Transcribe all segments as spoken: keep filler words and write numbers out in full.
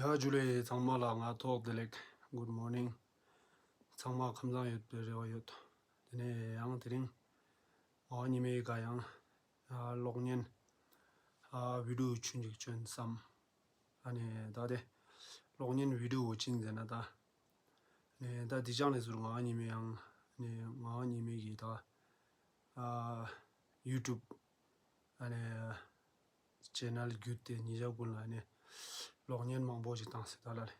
ཡ་ཇུ་ལེ། ཚང་མ་ལ་ང་ཐོག་བདེ་ལེགས། Good morning། ཚང་མ་ཁམས་བཟང་ཡོད་པའི་རེ་བ་ཡོད། དེ་ནས་ཡང་དེ་རིང་ཨ་ཉི་མའི་ག་ཡང་ཨ་གློག་བརྙན་ཨ་བི་ཌིའོ་ཆུན་ཅིག་བྱོན་བསམ། ཨ་ནི་ད་དེ་གློག་བརྙན་བི་ཌིའོ་ཅིན་ཟེར་ན་ད་ནས་ད་དེ་ཅང་ནས་ཟུར་ང་ཨ་ཉི་མའི་ཡང་ནས་ང་ཨ་ཉི་མའི་གི་ད་ཨ་ཡུ་ཊུབ་ཨ་ནི་ཅེ་ནལ་བརྒྱུད་དེ་ཉིན་ཞག་ཀུན་ལ་ནི་གློག་བརྙན་མང་པོ་ཞིག་བཏང་སྲིད་ད་ལ་ལེ།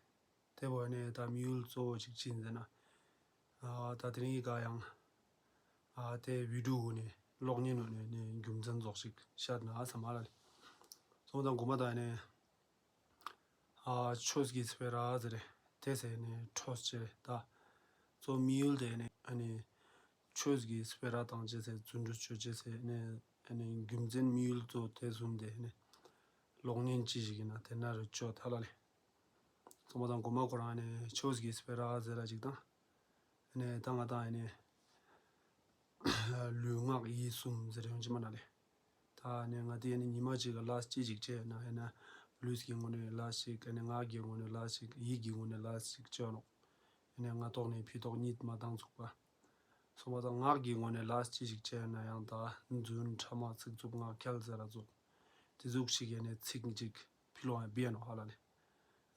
དེ་བོ་ནི་ད་དམིགས་ཡུལ་གཙོ་བོ་ཞིག་ཅི་ཡིན་ཟེར་ན། ཨ་ད་དེ་རིང་གི་ག་ཡང་ཨ་དེ་བི་ཌིའོ་ནི་གློག་བརྙན་ནི་ནི་རྒྱུ་མཚན་རྫོགས་ཤིག་ཤར་ན་བསམ་ཨ་ལ་ལེ། སོང་ཙང་གོ་མ་ད་ནི་ཨ་ཆོས་ཀྱི་སྤེ་ར་ཟེར་རེད། དེ་ཟེར་ནི་ཁྲོས་ཆེ་རེད་ད། གཙོ་དམིགས་ཡུལ་དེ་ནི་ཨ་ནི་ཆོས་ཀྱི་སྤེ་ར་བཏང་ཅེས་ཟེར། རྫུ་འཕྲུལ་སྤྱོད་ཅེས་ཟེར་ནས་ཨ་ནི་རྒྱུ་མཚན་དམིགས་ཡུལ་གཙོ་དེ་བཟུང་སྟེ་ནི་གློག་བརྙན་ཅི་ཞིག་ཡིན་ན་དེ་ན་རུ་ཆོ་ཐ་ལ་ལེ། ཚང་མ་དང་གོ་མ་ཁོ་རང་ནི་ཆོས་ཀྱི་སྤེ་ར་ཟེར་ར་ཅིག་དང་ནི་ད་ང་དང་ནི་ལུས་ངག་ཡིད་གསུམ་ཟེར་ཡོང་ཅི་མ་ན་ལེ། ད་ནི་ང་དེ་ནི་ཉི་མ་གཅིག་ག་ལས་ཅི་ཞིག་བྱས་ན་ཡིན་ན་ལུས་ཀྱི་ངོ་ནས་ལས་ཞིག་ཨ་ནི་ངག་གི་ངོ་ནས་ལས་ཞིག་ཡིད་ཀྱི་ངོ་ནས་ལས་ཞིག་བཅོས་ནོག་ཡིན་ནས་སྔ་ཐོག་ནས་ཕྱི་ཐོག་གཉིད་མ་བཏང་ཚུགས་པ། སོང་བ་དང་ངག་གི་ངོ་ནས་ལས་ཅི་ཞིག་བྱས་ན་ཡང་ད་རྫུན་ཕྲ་མ་ཚིག་རྩུབ་ངག་འཁྱལ་ཟེར་ར་ཚུགས། དེ་ཟུག་ཞིག་ཡིན་ནས་ཚིག་ཅིག་ཕི་ལོག་ཡང་བེ་ནོ་ཧ་ལ་ལེ།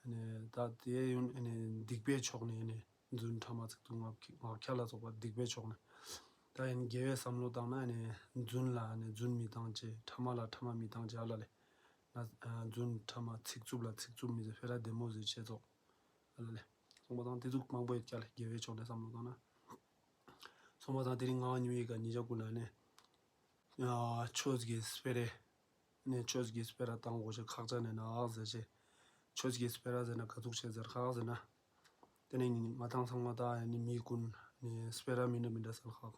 ནས་ད་དེ་ཡུན་ནས་སྡིག་པའི་ཕྱོགས་ནས་ནས་རྫུན་ཕྲ་མ་ཚིག་རྩུབ་ངག་ངག་འཁྱལ་ལ་སོགས་པ་སྡིག་པའི་ཕྱོགས་ནས། ད་ཡིན་དགེ་བའི་བསམ་བློ་བཏང་ན་ནས་རྫུན་ལ་ནས་རྫུན་མི་བཏང་ཅེས། ཕྲ་མ་ལ་ཕྲ་མ་མི་བཏང་ཅེས་ཧ་ལ་ལེ། ན་རྫུན་ཕྲ་མ་ཚིག་རྩུབ་ལ་ཚིག་རྩུབ་མི་ཟེར། སྤེ་ར་བདེ་མོ་ཟེར་ཆེ་ཚོགས། ཨ་ལ་ལེ། སོང་བ་དང་དེ་ཟུག་མང་པོ་ཡོད་ཀྱ་ལེ། དགེ་བའི་ཕྱོགས་ནས་བསམ་བློ་བཏང་ན། སོང་བ་དང་དེ་རིང་ང་ཉི་མའི་ག་ཉི་ཞག་ཀུན་ལ་ནི། ཨ་ཆོས་ཀྱི་སྤེ་ར། ནི་ཆོས་ཀྱི་སྤེ་ར་བཏང་དགོས་ཤེས་ཁག་ཅན་ནས་ནག་ཟེར་ཆེ། ཆོས་ཀྱི་སྤེ་ར་ཟེར་ན་ག་ཚུགས་ཆེ་ཟེར་ཁག་ཟེར་ན། དེ་ནས་ང་དང་ཚང་མ་ད་ནི་མི་ཀུན་ནི་སྤེ་ར་མི་འདྲ་མི་འདྲ་སལ་ཁག་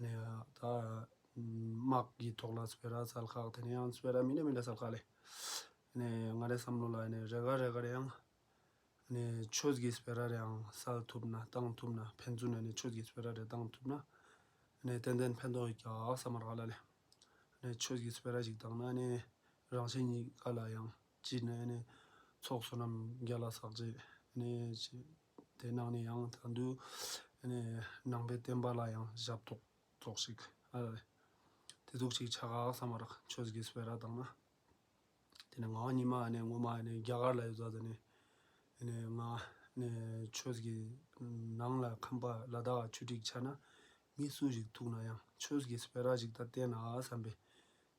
ནི་ད་དམག་གི་ཐོག་ལ་སྤེ་ར་སལ་ཁག་དེ་ནས་ཡང་སྤེ་ར་མི་འདྲ་མི་འདྲ་སལ་ཁག་ལེ། ནི་ང་རའི་བསམ་བློ་ལ་ནི་རེ་ག་རེ་ག་རེ་ཡང་། ནས་ཆོས་ཀྱི་སྤེ་ར་རེའང་སལ་ཐུབ་ན་བཏང་ཐུབ་ན་ཕན་ཚུན་ནས་ནས་ཆོས་ཀྱི་སྤེ་ར་རེ་བཏང་ཐུབ་ན་ནས་ཏན་ཏན་ཕན་ཐོགས་ཡོད་ཀྱག་བསམ་མ་རག་ལ་ལེ། ནས་ཆོས་ཀྱི་སྤེ་ར་ཞིག་བཏང་ན་ནས་རང་གཞན་གཉིས་ཀ་ལ་ཡང་ཅི་ནས་ནས་ཚོགས་བསོད་ནམས་རྒྱ་ལ་ཟག་བྱེད་ནས་ཅི་དེ་ནང་ནས་ཡང་ད་དུང་ནས་ནང་པའི་བསྟན་པ་ལ་ཡང་ཞབས་ཏོག་ཙོགས་ཤིག་ཨ་ལ་ལེ། དེ་ཟུག་ཅིག་ཆགས་ཀ་བསམ་མ་རག་ཆོས་ཀྱི་སྤེ་ར་བཏང་ན། དེ་ནས་ང་ཉི་མ་ནས་སྔོན་མ་ནས་རྒྱ་གར་ལ་ཡོད་ཙང་ནས་ནས་ང་ནས་ཆོས་ཀྱི་ནང་ལ་ཁམས་པ་ལ་དྭགས་ཆོས་སྒྲིག་ཆ་ན་མི་སུ་ཞིག་ཐུག་ན་ཡང་ཆོས་ཀྱི་སྤེ་ར་ཞིག་ད་བསྟན་ན་བསམ་པའི་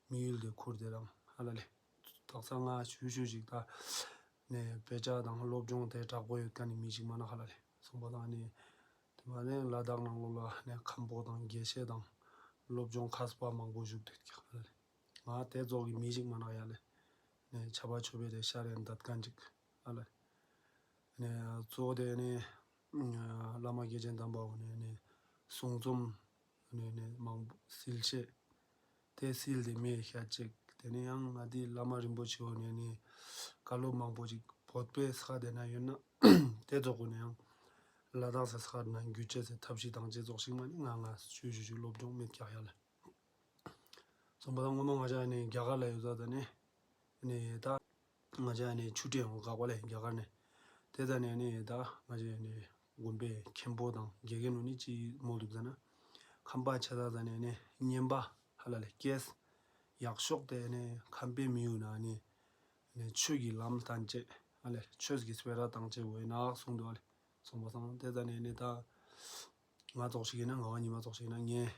དམིགས་ཡུལ་དེ་ཁུར་དེ་རང་ཧ་ལ་ལེ། དག་ས་ང་ཞུ་ཞུ་ཞིག་ད་ནས་དཔེ་ཆ་དང་སློབ་སྦྱོང་དེ་དྲག་པོ་ཡོད་མཁན་ནི་མི་ཞིག་མ་ན་ཧ་ལ་ལེ། སོང་པ་དང་ནི་དེ་མ་ནས་ལ་དྭགས་ནང་ལོགས་ལ་ནས་ཁམས་པ་དང་དགེ་བཤེས་དང་སློབ་སྦྱོང་མཁས་པ་མང་པོ་བཞུགས་དུས་ཀྱི་ཧ་ལ་ལེ། ང་དེ་ཚོགས་ཀྱི་མི་ཞིག་མ་ནག་ཡ་ལེ། ནས་ཆ་པ་ཆོ་པའི་དེ་ཤ་རེ་འདབ་ཀན་ཅིག་ཨ་ལེ། ནས་གཙོ་བོ་དེ་ནས་བླ་མ་དགེ་ཆེན་དམ་པ་འོ་ནས་ནས་གསུང་རྩོམ་ནས་ནས་མང་པོ་སིལ་བྱེད་དེ་སིལ་དེ་མེད་ཤ་ཅིག་དེ་ནས་ཡང་ང་དེ་བླ་མ་རིན་པོ་ཆེ་འོ་ནས་ནས་བཀའ་སློབ་མང་པོ་ཅིག་བོད་པའི་ས་དེ་ན་ཡོད་ན་དེ་ཚོགས་ཀུན་ནས་ཡང་ལ་དྭགས་ས་ས་ན་འགྱུར་བྱེད་ཚེ་ཐབས་ཤེས་དང་བྱེད་ཚོགས་ཤིག་མ་ནི་ང་ང་ཞུ་ཞུ་ཞུ་སློབ་སྦྱོང་མེད་ཀྱག་ཡ་ལེ། སོང་པ་དང་སྔོན་མ་ང་ཅག་ནི་རྒྱ་གར་ལ་ཡོད་ཙང་ད་ནི་ནི་ད་ང་ཅག་ནི་ཆུ་ཏྲེ་ཡོང་དགག་པ་ལས་རྒྱ་གར་ནི་དེ་ད་ནི་ནི་ད་ང་ཅག་ནི་དགོན་པའི་མཁན་པོ་དང་དགེ་རྒན་ནུ་ནི་ཅི་མོ་འདུག་ཟེར་ན་ཁམས་པ་ཆ་ད་ད་ནི་ནི་བསྙེན་པ་ཧ་ལ་ལས་སྐྱེས་ཡག་ཤོག་དེ་ནི་ཁམས་པའི་མི་ཡུལ་ན་ནི་ནི་ཆོས་ཀྱི་ལམ་བསྟན་བཅས་ཧ་ལས་ཆོས་ཀྱི་སྤེ་ར་བཏང་བཅས་འོས་ན་གསུངས་འདུག་ཨ་ལས། སོང་པ་སང་དེ་ད་ནི་ནི་ད་ང་ཙོགས་ཤིག་ཡིན་ན་ང་བ་ཉི་མ་ཙོགས་ཤིག་ཡིན་ན་ངས་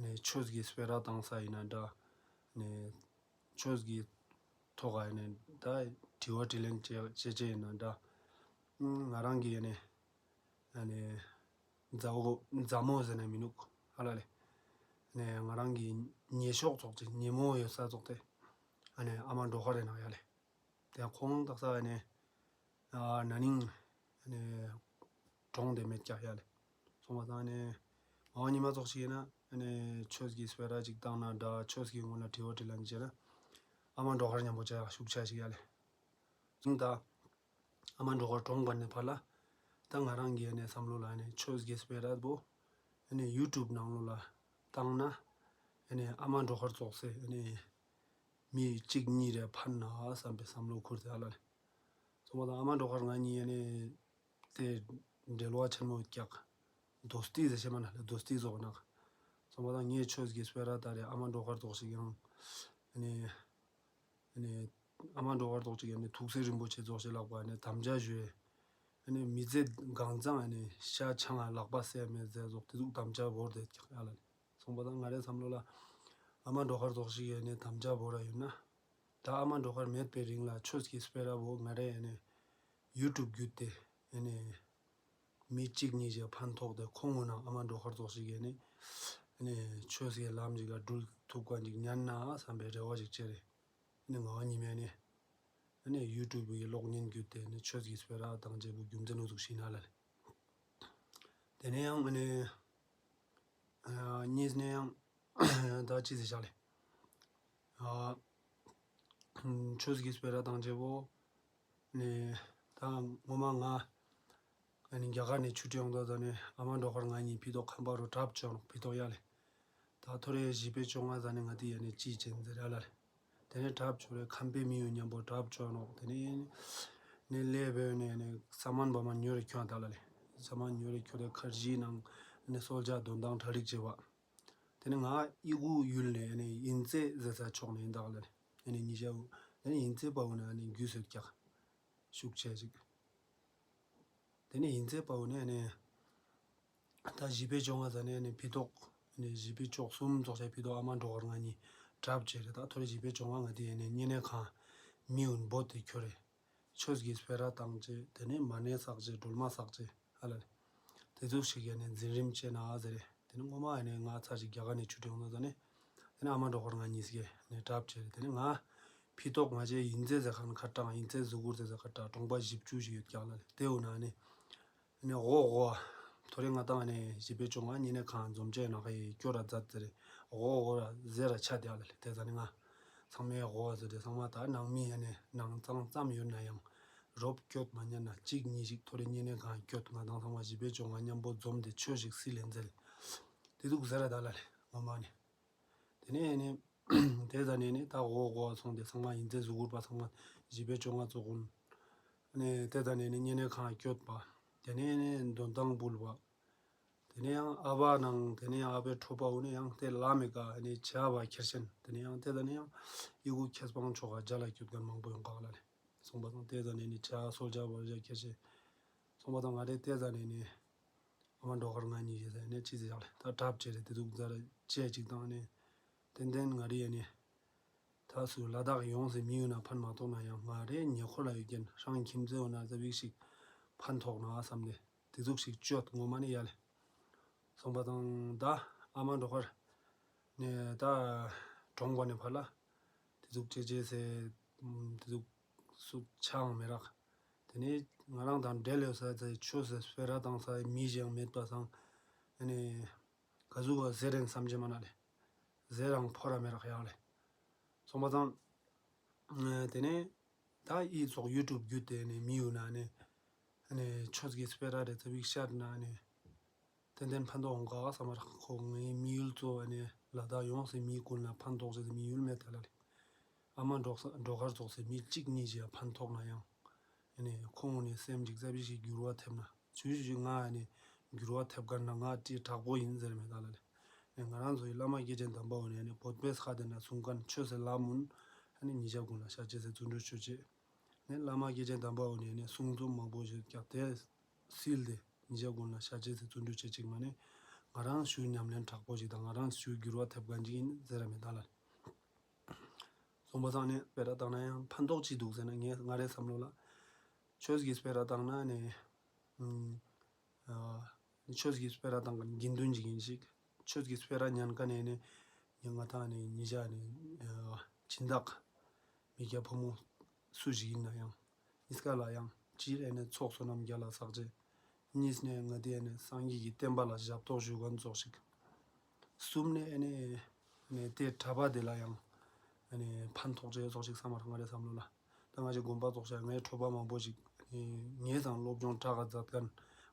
ནི་ཆོས་ཀྱི་སྤེ་ར་བཏང་ས་ཡིན་ན་འདྲ། ནི་ཆོས་ཀྱི་ཐོག་ག་ནི་ད་དྲི་བ་དྲིས་ལན་བྱེད་བྱེད་བྱེད་ཡིན་ན་འདྲ། ང་རང་གིས་ནི་ནི་མཛའ་བོ་མཛའ་མོ་ཟེར་ནས་མི་ནུག་ཧ་ལ་ལེ། ནི་ང་རང་གི་ཉེ་ཤོག་ཙོགས་ཅིག་ཉེ་མོ་ཡོད་ས་ཙོགས་དེ་ནི་ཨ་མ་འགྲོ་ཁ་རེ་ནང་ཡ་ལེ། དེ་ཁོང་དག་ས་ནས་ན་ནིང་ནས་གྲོངས་དེ་མེད་ཀྱག་ཡ་ལེ། སོང་བ་དང་ནས་ཨ་ཉི་མ་ཙོགས་ཤིག་ཡིན་ན་ནས་ཆོས་ཀྱི་སྤེ་ར་ཅིག་བཏང་ན་འདྲ། ཆོས་ཀྱི་ངོ་ལ་དྲི་བ་དྲིས་ལན་བྱས་ན་ཨ་མ་འགྲོ་ཁར་མཉམ་པོ་བྱ་ཡག་ཤུགས་ཆ་ཞིག་ཡ་ལེ། ཟིན་ད་ཨ་མ་འགྲོ་ཁར་གྲོངས་པ་ནས་ཕར་ལ་ད་ང་རང་གི་ནས་བསམ་བློ་ལ་ནས་ཆོས་ཀྱི་སྤེ་ར་པོ་ནས་ཡུ་ཊུབ་ནང་ལོགས་ལ་བཏང་ན་ནས་ཨ་མ་འགྲོ་ཁར་ཙོགས་སེ་ནས་མི་གཅིག་གཉིས་རེ་ཕན་ན་བསམ་པའི་བསམ་བློ་ཁུར་ཏེ་ཨ་ལ་ལེ། སོང་པ་དང་ཨ་མ་འགྲོ་ཁར་ང་གཉིས་ཡ་ནི་དེ་འབྲེལ་བ་ཆེན་མོ་རྒྱག་དོ་སྟི་ཟེར་ཤེས་མ་ན་ལ་དོ་སྟི་བཟོ་གནང་། སོང་པ་དང་ངས་ཆོས་ཀྱི་སྤེ་ར་ད་རེ་ཨ་མ་འགྲོ་ཁར་རྫོགས་ཤིག་ཡང་ནི་ནི་ཨ་མ་འགྲོ་ཁར་རྫོགས་ཤིག་ཡང་ནི་ཐུགས་སྲས་རིན་པོ་ཆེ་རྫོགས་ཤིག་ལག་པ་ནི་དམ་བཅའ་ཞུས། ནི་མི་ཚེ་གང་ཚང་ནི་ཤ་ཆང་ལག་པ་ཟས་མེད་ཟས་རྫོགས་དེ་ཚུགས་དམ་བཅའ་བོར་དེ་ཀྱག་ཡ་ལ་ནི། སོང་པ་དང་ང་རའི་བསམ་བློ་ལ་ཨ་མ་འགྲོ་ཁར་རྫོགས་ཤིག་ཡ་ནི་དམ་བཅའ་བོར་ར་ཡོད་ན། ད་ཨ་མ་འགྲོ་ཁར་མེད་པའི་རིང་ལ་ཆོས་ཀྱི་སྤེ་ར་བོ་ང་རེ་ཡ་ནི་ཡུ་ཊུབ་བརྒྱུད་དེ་ཡ་ནི་མི་གཅིག་གཉིས་ཀྱི་ཕན་ཐོགས་ཏེ་ཁོང་ངོ་ན་ཨ་མ་འགྲོ་ཁར་རྫོགས་ཤིག་ཡ་ནི་ཡ་ནི་ཆོས་ཀྱི་ལམ་ཞིག་ལ་འགྲུལ་ཐུབ་མཁན་ཅིག་ཉན་ན་བསམ་པའི་རེ་བ་ཞིག་བྱས་རེད། ཡ་ནི་ང་བ་ཉི་མ་ནི་ཡ་ནི་ཡུ་ཊུབ་ཀྱི་གློག་བརྙན་བརྒྱུད་དེ་ཡ་ནི་ཆོས་ཀྱི་སྤེ་ར་དང་བཅས་པོ་རྒྱུ་མཚན་ནུ་ཚུགས་ཤིག་ན་ལ་ལས། དེ་ནས་ཡང་ཨ་ནི་ཨ་གཉིས་ནས་ཡང་ད་ཅི་ཟེར་བཞག་ལེ། ཨ་ཆོས་ཀྱི་སྤེ་ར་དང་བཅས་པོ་ནས་ད་ངོ་མ་ང་ཨ་ནི་རྒྱ་གར་ནས་ཆུ་ཁྲི་ཡོང་དོ་ད་ནས་ཨ་མ་འགྲོ་ཁར་ང་གཉིས་ཕི་ཏོག་ཁམས་པ་རུ་གྲབས་བྱོན་ནོག་ཕི་ཏོག་ཡ་ལེ། ད་ཐོ་རེ་བཞི་པའི་བཅོ་ལྔ་ཟ་ནས་ང་དེ་ཡ་ནས་ཅི་བྱེད་ཟེར་ཡ་ལ་ལེ། དེ་ནས་གྲབས་བྱོན་རེ་ཁམས་པའི་མི་ཡུལ་མཉམ་པོ་གྲབས་བྱོན་ནོག་དེ་ནས་ནས་ལས་བོད་ནས་ནས་ས་མན་བ་མ་ཉོ་རེ་ཁྱོད་ད་ལ་ལེ། ས་མན་ཉོ་རེ་ཁྱོད་དེ་ཁར་གཞིའི་ནང་ནས་གསོལ་ཇ་དོན་དང་གྲ་སྒྲིག་བྱེད་པ། དེ་ནས་ང་ཨི་གུ་ཡུལ་ནས་ནས་ཡིན་ཚེ་ཟེར་ས་ཕྱོགས་ནས་ཡིན་ད་ལ་ལེ། དེ་ནས་ཉི་ཤ་དེ་ནས་ཡིན་ཚེ་པའུ་ན་ནས་རྒྱུས་སོད་ཀྱག་ཤུགས་ཆེ་ཞིག་དེ་ནས་ཡིན་ཚེ་པའུ་ནས་ནས་ད་བཞི་པའི་བཅོ་ལྔ་ཟ་ནས་ནི་ཕི་ཏོག་ནི་བཞི་པའི་བཅོ་གསུམ་རྫོགས་བྱས་ཕི་ཏོག་ཨ་མ་འགྲོ་ཁར་ང་གཉིས་གྲབས་བྱས་རེད། ད་ཐོ་རེ་བཞི་པའི་བཅོ་ལྔ་ང་དེ་ཡ་ནས་བསྙེན་གནས་ཁང་མི་ཡུན་བོད་དེ་ཁྱོད་རེད། ཆོས་ཀྱི་སྤེ་ར་བཏང་བྱས་དེ་ནས་མ་ཎི་བསགས་བྱས་སྒྲོལ་མ་བསགས་བྱས་ཧ་ལ་ལེ། དེ་ཚོ་ཞིག་ཡ་ནས་འཛིན་རིམ་བྱས་ན་ཨ་ཟེར་རེད། དེ་ནས་སྔོན་མ་ཡ་ནས་ང་ཚ་ཞིག་རྒྱ་གར་ནས་ཆུ་ཁྲི་ཡོང་ན་ཟ་ནས་དེ་ནས་ཨ་མ་འགྲོ་ཁར་ང་གཉིས་ཀྱི་ནས་གྲབས་བྱས་རེད། དེ་ནས་ང་ཕི་ཏོག་ང་ཅེ་ཡིན་ཚེ་ཟེར་ཁན་ཁ་གྲངས་ཡིན་ཚེ་གཟུགས་གུར་ཟེར་ཟེར་ཁ་གྲངས་གྲོང་པ་བཞི་བཅུ་ཞིག་ཡོད་ཀྱག་ལ་ལེ། དེ་འུ་ན་ནི་ནི་འོ་འོ་ཐོ་རེ་ང་དང་ནི་བཞི་པའི་བཅོ་ལྔ་བསྙེན་གནས་ཁང་འཛོམས་བྱས་ན་ཁ་ཡི་སྐྱོ་ར་མཛད་ཟེར་རེད། འོ་འོ་ར་ཟེར་ར་ཆ་དེ་ཨ་ལ་ལེ། དེ་ཟ་ནི་ང་ཚང་མས་འོ་ཟེར་དེ་ཚང་མ་ད་ནང་མི་ཡ་ནས་ནང་གཙང་ཙམ་ཡོད་ན་ཡང་རོབ་སྐྱོད་མ་ཉན་ན་གཅིག་གཉིས་ཤིག་ཐོ་རེ་བསྙེན་གནས་ཁང་སྐྱོད་ང་དང་ཚང་མ་བཞི་པའི་བཅོ་ལྔ་མཉམ་པོ་འཛོམས་ཏེ་ཆོས་ཤིག་སིལ་ལེན་ཟེར་དེ་འདུག་ཟེར་ར་ད་ལ་ལེ་ངོ་མ་ནི། དེ་ནས་ནི་དེ་ཟ་ནས་ནི་ད་འོ་འོ་སོང་སྟེ་ཚང་མ་ཡིན་ཚེ་གཟུགས་གུར་པ་ཚང་མ་བཞི་པའི་བཅོ་ལྔ་ཚོགས་ཀུན། ནི་དེ་ཟ་ནས་ནི་བསྙེན་གནས་ཁང་སྐྱོད་པ། དེ་ནས་ནི་འདོན་ཐང་འབུལ་བ། དེ་ནས་ཡང་ཨ་བ་ནང་དེ་ནས་ཡང་ཨ་བའི་ཁྲོ་པ་འུ་ནས་ཡང་དེ་ལ་མི་ཀ་ནི་བྱ་བ་ཁྱེར་ཤན་དེ་ནས་ཡང་དེ་ཟ་ནས་ཡང་ཨི་གུ་ཁེ་སྤང་ཆོ་ག་རྒྱ་ལ་སྐྱོད་མཁན་མང་པོ་ཡོང་ག་ལ་ནི། སོང་པ་དང་དེ་ཟ་ནས་ནི་བྱ་གསོལ་ཇ་བ་རྒྱ་ཁྱེར་ཤན། སོང་པ་དང་ང་རེ་དེ་ཟ་ནས་ནི། ཨ་མ་འགྲོ་ཁར་ང་གཉིས་ཀྱིས་ཟེར་ནས་ཅི་ཟེར་ཡག་ལེ། ད་གྲབས་བྱས་རེད་དེ་འདུག་ཟེར་བྱས་ཅིག་བཏང་ནས། ཏན་ཏན་ང་རེ་ཡ་ནི། ད་སུ་ལ་དྭགས་ཡོངས་སུ་མི་ཡུལ་ན་ཕན་མ་ཐོགས་ན་ཡང་ང་རེ་ཉེ་འཁོར་ལ་ཡོད་མཁན་རང་ཁྱིམ་མཚེས་འོ་ན་ཙ་པིག་ཞིག་ཕན་ཐོགས་ན་བསམ་ནས་དེ་འདུག་ཞིག་བཅོས་ངོ་མ་ནི་ཡ་ལེ། སོང་པ་དང་ད་ཨ་མ་འགྲོ་ཁར་ནས་ད་གྲོངས་པ་ནས་ཕར་ལ། དེ་ཟུག་ཅེ་ཅེ་ཟེར། དེ་ཟུག་སུ་ཆའང་མི་རག་དེ་ནས་ང་རང་དང་འབྲེལ་ཡོད་ས་ཚེ་ཆོས་ཟེར་སྤེ་ར་བཏང་ས་མི་ཞིག་མེད་པ་སང་། ཨ་ནི་ག་ཟུག་ག་ཟེར་རན་བསམ་གྱི་མ་ན་ལེ། ཟེར་རང་ཕོ་ར་མི་རག་ཡག་ལེ། སོང་པ་དང་། དེ་ནས་ད་ཨི་ཚོགས་ཡུ་ཊུབ་བརྒྱུད་དེ་ནས་མི་ཡུལ་ན་ནས། ཨ་ནི་ཆོས་ཀྱི་སྤེ་ར་རེ་ཙ་བིག་ཤར་ན་ནས། ཏན་ཏན་ཕན་ཐོགས་འོང་ག་བསམ་པར་ཁོ་ངའི་མི་ཡུལ་གཙོ་བོ་ནི་ལ་དྭགས་ཡོངས་སུ་མི་ཀུན་ལ་ཕན་ཐོགས་ཟེར་མི་ཡུལ་མེད་ད་ལ་ལེ། ཨ་མ་འགྲོ་ས་འགྲོ་ཁར་རྫོགས་ཟེར་མི་གཅིག་གཉིས་ཤིག་ཕན་ཐོགས་ན་ཡང་། ཨ་ནི་ཁོང་ནི་སེམས་ཀྱི་རྩ་བའི་ཞིག་འགྱུར་བ་ཐེབས་ན་ཇུ་ཞུ་ང་ཨ་ནི་འགྱུར་བ་ཐེབས་གར་ན་ང་ཅི་དྲག་པོ་ཡིན་ཟེར་མེད་ད་ལ་ལེ། ཨ་ནི་ང་རང་ཚོའི་བླ་མ་སྐྱེས་ཆེན་དམ་པ་འོ་ནི་ཨ་ནི་བོད་པའི་ས་དེ་ན་གསུང་མཁན་ཆོས་ཟེར་ལ་མུན་ཨ་ནི་ཉིད་ཅག་ཀུན་ལ་ཤ་ཅེ་ཟེར་བརྩོན་འགྲུས་ཆོས་ཅེས། ནས་བླ་མ་སྐྱེས་ཆེན་དམ་པ་འོ་ནས་ནས་གསུང་རྩོམ་མང་པོ་ཞིག་ཀྱང་དེ་སིལ་ཏེ་ཉིད་ཅག་ཀུན་ལ་ཤ་ཅེས་ཟེར་བརྩོན་འགྲུས་བྱེད་ཅིག་མ་ནས་ང་རང་ཞུ་ཉམས་ལེན་དྲག་པོ་ཞིག་དང་ང་རང་ཞུ་འགྱུར་བ་ཐེབས་མཁན་ཅིག་ཡིན་ཟེར་ར་མེད་ད་ལ། སོང་པ་སང་ནས་སྤེ་ར་བཏང་ན་ཡང་ཕན་ཐོགས་ཅི་འདུག་ཟེར་ན་ངས་ང་རའི་བསམ་བློ་ལ་ཆོས་ཀྱི་སྤེ་ར་བཏང་ན་ནས་ཨ་ཆོས་ཀྱི་སྤེ་ར་བཏང་མཁན་དགེ་འདུན་ཅིག་ཡིན་ཞིག་ཆོས་ཀྱི་སྤེ་ར་ཉན་མཁན་ནས་ནས་ང་ཐང་ནས་ཉི་ཤ་ནས་སྦྱིན་བདག་མི་སྐྱ་ཕོ་མོ་སུ་ཞིག་ཡིན་ན་ཡང་གཉིས་ཀ་ལ་ཡང་སྤྱིར་ཨེ་ནས་ཚོགས་བསོད་ནམས་རྒྱ་ལ་བསགས་རྗེས་གཉིས་ནས་ང་དེ་ཨེ་ནས་སངས་རྒྱས་ཀྱི་བསྟན་པ་ལ་ཞབས་ཏོག་ཞུ་མཁན་ཚོགས་ཤིག་གསུམ་ནས་ཨེ་ནས་ནས་དེ་གྲྭ་པ་དེ་ལ་ཡང་ཨེ་ནས་ཕན་ཐོགས་རྗེས་ཚོགས་ཤིག་བསམ་པར་ང་རའི་བསམ་བློ་ལ། ད་ང་ཅིག་དགོན་པ་ཚོགས་ཤག་ངའི་གྲོགས་པོ་མང་པོ་ཞིག་ངའི་ཚང་སློབ་སྦྱོང་དྲག་ག་མཛད་མཁན་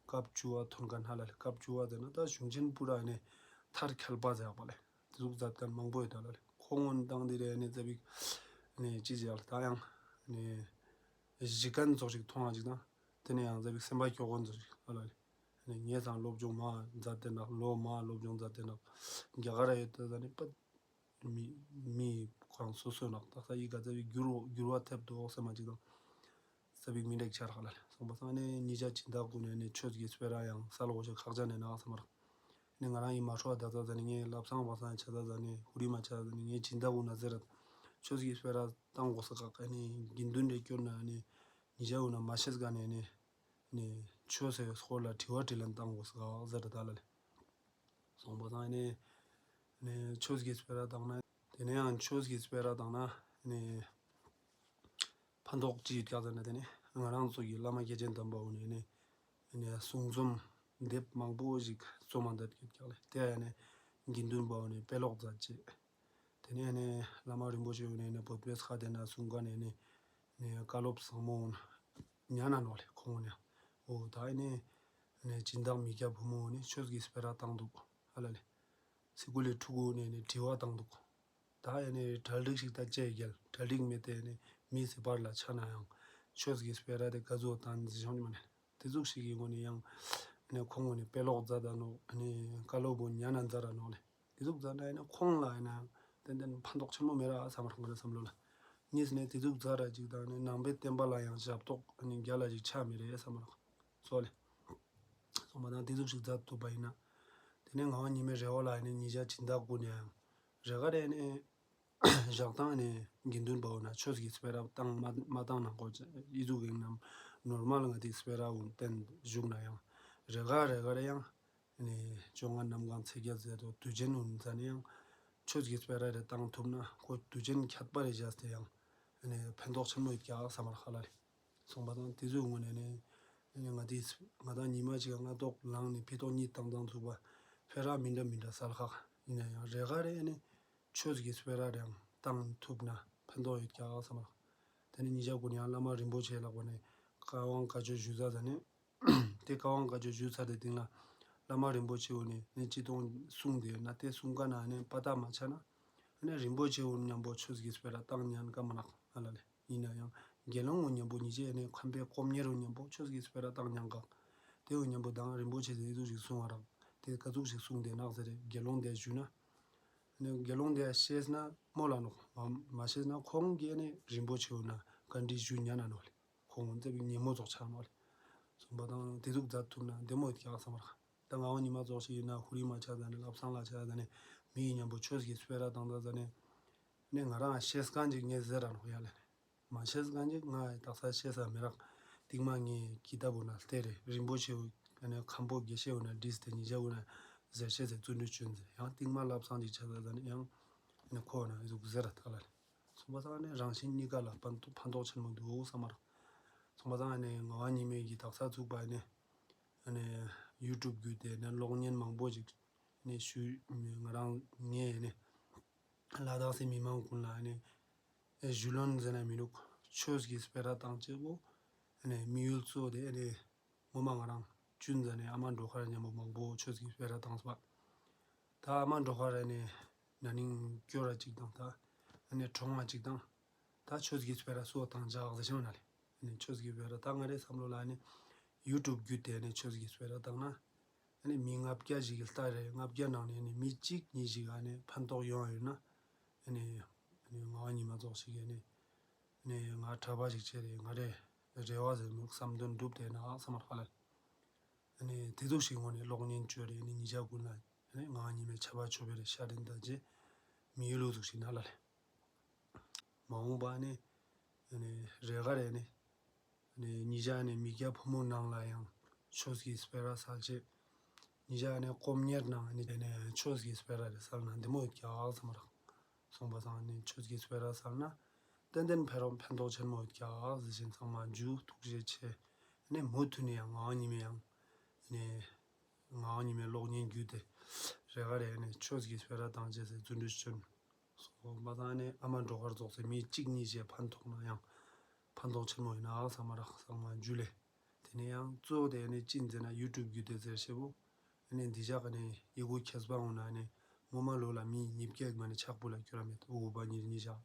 སྐབས་བཅུ་བ་ཐོན་མཁན་ཧ་ལ་ལས་སྐབས་བཅུ་བ་ཟེར་ན་ད་གཞུང་ཆེན་པུ་ར་ནས་མཐར་ཁྱད་པར་ཟེར་ཡག་པ་ལས་དེ་ཟུག་མཛད་མཁན་མང་པོ་ཡོད་ད་ལ་ལས་ཁོང་ངོ་ནས་དང་དེ་རེ་ནས་ཙ་པིག་ནས་ཅི་ཟེར་ཡག་ལ་ད་ཡང་ནས་ གཞི་རྐང་ཙོགས་ཤིག་མཐོང་བ་ཅིག་དང་། དེ་ནས་ཡང་ཟ་བིག་སེམས་པ་སྐྱོ་གོ་ཙོགས་ཤིག་ཨ་ལ་ལེ། ངས་ཚང་སློབ་སྦྱོང་མ་མཛད་དེ་ནག་ལོ་མ་སློབ་སྦྱོང་མཛད་དེ་ནག་རྒྱ་གར་ཡོད་དེ་ཟ་ནི་པ། མི་མི་གང་སོ་སོ་ནག་ད་ས་ཡི་ག་ཟ་བིག་འགྱུར་འགྱུར་བ་ཐེབས་འདུག་སེམས་པ་ཅིག་དང་། ས་བིག་མི་འདྲ་ཆ་རག་ལ་ལེ། སོང་པ་སང་ནས་ཉིན་ཞག་སྦྱིན་བདག་ཀུན་ནས་ནི་ཆོས་ཀྱི་སྤེ་ར་ཡང་ས་ལོག་ཞིག་ཁག་ཅན་ནས་ནག་སེམས་པ་རག། ནི་ང་རང་ཡི་མ་ཧྲོ་ད་ད་ཟ་ནི་ངའི་ལབ་སང་བ་སང་ཆ་ད་ཟ་ནི་ཧུ་རི་མ་ཆ་ད་ཟ་ནི་ངའི་སྦྱིན་བདག་ཀུན་ན་ཟེར་ཆོས་ཀྱི་སྤེ་ར་བཏང་དགོས་ས་ཁག་ནི་དགེ་འདུན་རེ་སྐྱོར་ན་ནི་ཉིན་ཞག་ཀུན་ན་མ་ཤེས་ག་ནས་ནི་ནི་ཆོས་སའི་སྐོར་ལ་དྲི་བ་དྲིས་ལན་བཏང་དགོས་ས་ཁག་ཟེར་ད་ལ་ལེ། སོང་པ་སང་ནི་ནི་ཆོས་ཀྱི་སྤེ་ར་བཏང་ན། དེ་ནས་ཡང་ཆོས་ཀྱི་སྤེ་ར་བཏང་ན་ནི་ཕན་ཐོགས་ཅི་ཡོད་ཀྱག་ཟེར་ན། དེ་ནི་ང་རང་ཚོ་གི་བླ་མ་སྐྱེས་ཆེན་དམ་པ་འོ་ནས་ནི་ནི་གསུང་རྩོམ་དེབ་མང་པོ་ཞིག་རྩོམ་མ་མཛད་ཀྱི་ཡོད་ཀྱག་ལེ། དེ་ཡང་ནི་དགེ་འདུན་པ་འོ་ནས་དཔེ་ཀློག་མཛད་ཅེས། དེ་ནས་ནི་བླ་མ་རིན་པོ་ཆེ་འོ་ནས་ནི་བོད་པའི་ཁ་དེ་ན་གསུང་ག་ནས་ནི་ནི་བཀའ་སློབ་བཟང་མོ་ཉན་ན་ནོག་ལེ་ཁོང་ནི། འོ་ད་ནི་ནི་སྦྱིན་བདག་མི་སྐྱ་བུ་མོ་ནི་ཆོས་ཀྱི་སྤེ་ར་བཏང་འདུག་ཨ་ལ་ལེ། སི་ཀུ་ལི་ཕྲུ་གུ་ནས་ནི་དྲི་བ་བཏང་འདུག་ད་ཡ་ནི་གྲ་སྒྲིག་ཞིག་ད་བཅས་རྒྱལ་གྲ་སྒྲིག་མེད་དེ་ནི་མི་སི་པར་ལ་ཆ་ན་ཡང་ཆོས་ཀྱི་སྤེ་ར་དེ་ག་ཚོད་བཏང་ཟི་ཤོང་ནི་མ་ནི། དེ་ཟུག་ཞིག་གི་ངོ་ནས་ཡང་ནི་ཁོང་ངོ་ནས་དཔེ་ཀློག་མཛད་ད་ནོག་ནི་བཀའ་སློབ་པོ་ཉན་ན་མཛད་ར་ནོག་ནི། དེ་ཟུག་མཛད་ན་ཡིན་ན་ཁོང་ལ་ཡིན་ན་ཏན་ཏན་ཕན་ཐོགས་ཆེན་པོ་མེད་ར་བསམ་ར་ང་རའི་བསམ་བློ་ལ། གཉིས་ནས་དེ་ཟུག་མཛད་ར་ཅིག་དང་ནི་ནང་པའི་བསྟན་པ་ལ་ཡང་ཞབས་ཏོག་ནི་རྒྱ་ལ་ཅིག་ཆགས་མེད་རེད་བསམ་ར། སོ་ལེ། སོང་པ་དང་དེ་ཟུག་ཞིག་མཛད་ཐུབ་པ་ཡིན་ན། དེ་ནས་ངག་དབང་ཉི་མའི་རེ་བ་ལ་ཡིན་ན་ཉིན་ཞག་སྦྱིན་བདག་ཀུན་ནས་ཡང་རེ་ག་རེ་ནས་བཞག་སྟངས་ནས་དགེ་འདུན་པ་འོ་ན་ཆོས་ཀྱི་སྤེ་ར་བཏང་མ་མ་བཏང་ན་གོ་ཨི་ཟུག་ཡིན་ནམ། ནོར་མལ་ང་དེ་སྤེ་ར་འོ་བསྟན་བཞུགས་ན་ཡང་རེ་ག་རེ་ག་རེ་ཡང་ནས་བཅོ་ལྔ་གནམ་གང་ཚེས་བརྒྱད་ཟེར་དུ་དུས་ཆེན་འོ་ན་ནས་ཡང་ཆོས་ཀྱི་སྤེ་ར་རེ་བཏང་ཐུབ་ན་ཁོ་དུས་ཆེན་ཁྱད་པར་རེ་བཞག་སྟེ་ཡང་ནས་ཕན་ཐོགས་ཆེན་མོ་ཡོད་ཀྱག་བསམ་པར་ཧ་ལ་རེད། སོང་པ་དང་དེ་ཚོའི་ངོས་ནས་ནི་ང་དེ་ང་དང་ཉི་མ་གཅིག་སྔ་ཏོག་ལངས་ནས་ཕི་ཏོག་གཉིས་བཏང་བཏང་ཚུགས་པ་ཕེ་ར་མི་འདྲ་མི་འདྲ་སལ་ཁག་ཡིན་ན་ཡང་རེ་ག་རེ་ནི་ཆོས་ཀྱི་སྤེ་ར་རེའང་བཏང་ཐུབ་ན་ཕན་ཐོགས་ཡོད་ཀྱག་བསམ་ར། དེ་ནི་ཉིན་ཞག་ཀུན་ཡང་བླ་མ་རིན་པོ་ཆེ་ལག་པ་ནས་བཀའ་དབང་བཀའ་ཆོས་ཞུ་ས་ཟ་ནས་དེ་བཀའ་དབང་བཀའ་ཆོས་ཞུ་ཚར་དེ་སྟེང་ལ་བླ་མ་རིན་པོ་ཆེ་འོ་ནས་ནི་ཅི་གཏོང་གསུང་དེ་ན་དེ་གསུང་ཀ་ན་ནི་པ་ཏ་མ་ཆ་ན་ནི་རིན་པོ་ཆེ་འོ་མཉམ་པོ་ཆོས་ཀྱི་སྤེ་ར་བཏང་ཉན་ཀ་མ་ནག་ཨ་ལ་ལེ། ཡིན་ན་ཡང་དགེ་སློང་འོ་མཉམ་པོ་ཉིད་ཅེས་ནས་ཁམས་པའི་སྐོམ་གཉེར་འོ་མཉམ་པོ་ཆོས་ཀྱི་སྤེ་ར་བཏང་མྱང་གང་། དེ་འོ་མཉམ་པོ་དང་རིན་པོ་ཆེ་ཟེར་ཡི་ཟུག་ཞིག་གསུང་བ་རག་དེ་ག་ཟུག་ཞིག་གསུང་དེ་ནག་ཟེར་རེད། དགེ་སློང་དེ་ཞུས་ན་ནི་དགེ་སློང་དེ་ཤེས་ན་མོ་ལ་ནོག་མ་མ་ཤེས་ན་ཁོང་གིས་ནི་རིན་པོ་ཆེ་འོ་ན་བཀའ་འདྲི་ཞུ་ཉན་ན་ནོག་ལེ། ཁོང་འོ་ཙེ་བི་ཉེ་མོ་ཚོགས་ཆགས་ནོག་ལེ། གསུངས་པ་དང་དེ་ཟུག་མཛད་ཐུབ་ན་བདེ་མོ་ཡོད་ཀྱག་བསམ་པ་རག་ད་ངག་དབང་ཉི་མ་ཚོགས་ཤིག་ཡིན་ན་ཧུ་རི་མ་ཆ་ཟ་ནི་ལབ་སང་ལ་ཆ་ཟ་ནི་མི་ཡི་མཉམ་པོ་ཆོས་ཀྱི་སྤེ་ར་བཏང་ད་ཟ་ནི་ནི་ང་རང་ཤེས་གང་ཅིག་ངས་ཟེར་ར་ནོག་ཡ་ལེ། མ་ཤེས་གང་ཅིག་ང་དག་ས་ཤེས་ས་མི་རག་སྟིང་མ་ངས་ཀི་ཏ་བུ་ན་ལྟེ་རེ་རིན་པོ་ཆེ་བུ་ནས་ཁམ་པོ་དགེ་བཤེས་བུ་ན་བྲིས་ཏེ་ཉི་ཇ་བུ་ན་ཟེར་ཤེས་ཟེར་བརྩོན་འགྲུས་བྱོན་ཟེར་ཡང་སྟིང་མ་ལབ་སང་ཅིག་ཆ་ད་ཟ་ནི་ཡང་ནི་ཁོ་ན་ཨི་ཟུག་ཟེར་ར་ཐག་ལ་ལེ། གསུངས་པ་སང་ནི་རང་གཞན་གཉིས་ཀ་ལ་ཕན་ཐོགས་ཕན་ཐོགས་ཆེན་མོ་འདུག་བསམ་མ་རག་གསུངས་པ་སང་ནི་ངག་དབང་ཉི་མའི་གི་དག་ས་ཚུགས་པ་ནི་ནི་ཡུ་ཊུབ་བརྒྱུད་དེ་ནི་གློག་བརྙན་མང་པོ་ཅིག་ནི་ཞུས་ང་རང་ངས་ནི་ལ་དྭགས་སི་མི་མང་ཀུན་ལ་ནི་ཨེ་ཞུ་ལོན་ཟེར་ན་མི་འདུག་ཆོས་ཀྱི་སྤེ་ར་བཏང་བྱེད་པོ་ནི་དམིགས་ཡུལ་གཙོ་བོ་དེ་ནི་ངོ་མ་ང་རང་ཅུན་ཟེར་ནས་ཨ་མ་འགྲོ་ཁར་མཉམ་པོ་མང་པོ་ཆོས་ཀྱི་སྤེ་ར་བཏང་སོང་བ། ད་ཨ་མ་འགྲོ་ཁར་ནི་ན་ནིང་སྐྱོ་ར་ཅིག་དང་ད་ནི་གྲོང་བ་ཅིག་དང་། ད་ཆོས་ཀྱི་སྤེ་ར་སུ་བཏང་བྱ་ཟེར་ཤེས་ན་ལེ། ནི་ཆོས་ཀྱི་སྤེ་ར་ད་ང་རའི་བསམ་བློ་ལ་ནི་ཡུ་ཊུབ་བརྒྱུད་དེ་ནི་ཆོས་ཀྱི་སྤེ་ར་བཏང་ན། ཨ་ནི་མི་ལྔ་བརྒྱ་ཞིག་གི་ལྟ་རེད། ལྔ་བརྒྱ་ནང་ནས་ནི་མི་གཅིག་གཉིས་ཤིག་ཨ་ནི་ཕན་ཐོགས་ཡོང་ཡོད་ན། ཨ་ནི་ཨ་ནི་ངག་དབང་ཉི་མ་ཚོགས་ཤིག་གིས་ནི་ཨ་ནི་ང་གྲྭ་པ་ཞིག་བྱས་རེད། ང་རེ་རེ་བ་ཟེར་མི་བསམ་དོན་འགྲུབ་བསྡད་ན་བསམ་པར་ཧ་ལ། ཨ་ནི་དེ་ཚོ་ཞིག་ངོ་ནས་གློག་བརྙན་བཅོས་རེད། ཨ་ནི་ཉིན་ཞག་ཀུན་ལ་ཨ་ནི་ངག་དབང་ཉི་མའི་ཆར་པ་ཆོད་པའི་རེད་ཤ་རིན་ད་རྗེ་མི་ཡུལ་ལུགས་ཟུག་ཞིག་ན་ལ་ལེ། མ་འོངས་པ་ནི་ཨ་ནི་རེ་ག་རེ་ནི། ནི་ཉིན་ཞག་ནི་མི་སྐྱ་ཕོ་མོ་ནང་ལ་ཡང་ཆོས་ཀྱི་སྤེ་ར་སལ་ཆེད། ཉིན་ཞག་ནི་སྐོམ་གཉེར་ནང་ནི་དེ་ནས་ཆོས་ཀྱི་སྤེ་ར་རེ་སལ་ན་བདེ་མོ་ཡོད་ཀྱག་བསམ་རག་གསུངས་པ་སང་ནི་ཆོས་ཀྱི་སྤེ་ར་སལ་ན་ཏན་ཏན་ཕན་རོགས་ཕན་ཐོགས་ཆེན་མོ་ཡོད་ཀྱག་ཟེར་བཞིན་ཚང་མ་མཇུག་ཐུགས་རྗེ་ཆེ། ནི་མུ་མཐུད་ནས་ཡང་ངག་དབང་ཉི་མའི་ཡང་ནི་ངག་དབང་ཉི་མའི་གློག་བརྙན་བརྒྱུད་དེ་རེ་ག་རེ་ནི་ཆོས་ཀྱི་སྤེ་ར་བཏང་ཆེད་ཟེར་བརྩོན་འགྲུས་བྱོན། སོ་མ་ཚང་ནས་ཨ་མ་འགྲོ་ཁར་རྫོགས་ཚེ་མི་གཅིག་གཉིས་ཞེས་ཕན་ཐོགས་ན་ཡང་ཕན་ཐོགས་ཆེན་མོ་ཡིན་ནའང་ཚང་མ་རག་ཚང་མ་འཇུ་ལེ། དེ་ནས་ཡང་གཙོ་བོ་དེ་ནི་ཅི་འཛིན་ན་ཡུ་ཊུབ་བརྒྱུད་དེ་ཟེར་ཤེ་བོ། ཨ་ནི་འདི་ཞག་ག་ནས་ཡི་གུ་ཁྱེད་པ་འོང་ན་ནི་ངོ་མ་ལོ་ལ་མི་ཉིས་བརྒྱ་མ་ནི་ཆག་པོ་ལ་སྐྱོར་ར་མེད་འུ་བ་ཉིར་གཉིས་ཞག་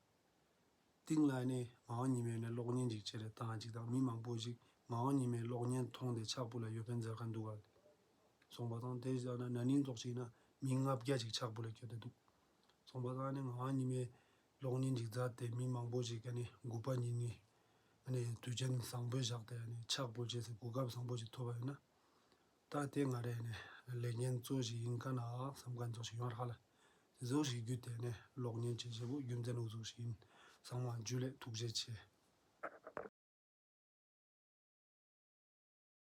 སྟེང་ལ་ནི་ངག་དབང་ཉི་མས་ནི་གློག་བརྙན་ཅིག་བྱས་རེད་བཏང་ཅིག་དང་མི་མང་པོ་ཞིག་ངག་དབང་ཉི་མའི་གློག་བརྙན་མཐོང་སྟེ་ཕྱག་ཕུལ་ལ་ཡོད་པའི་མཛད་མཁན་འདུག་ག་སོང་པ་དང་དེ་བཞག་ན་ན་ནིང་ཙོགས་ཤིག་ན་མི་ལྔ་བརྒྱ་ཅིག་ཕྱག་ཕུལ་ལ་ཁྱོད་དེ་འདུག་སོང་པ་དང་ནི་ངག་དབང་ཉི་མའི་གློག་བརྙན་ཅིག་མཛད་དེ་མི་མང་པོ་ཞིག་ག་ནི་དགུ་པ་ཉིན་ནི་ཨ་ནི་དུས་ཆེན་བཟང་པོ་བཞག་སྟེ་ཨ་ནི་ཕྱག་ཕུལ་བྱས་སའི་གོ་སྐབས་བཟང་པོ་ཞིག་ཐོབ་པ་ཡིན་ན། ད་དེ་ང་རའི་ནི་ལས་འགན་གཙོ་ཞིག་ཡིན་ཀ་ན་བསམ་མཁན་ཙོགས་ཤིག་ཡོང་རག་ལ། དེ་ཙོགས་ཤིག་བརྒྱུད་དེ་ནི་གློག་བརྙན་བྱེད་བྱེད་པོ་རྒྱུ་མཚན་འུ་ཙོགས་ཤིག་ཡིན། ཚང་མ་འཇུ་ལེ་ཐུགས་རྗེ་ཆེ།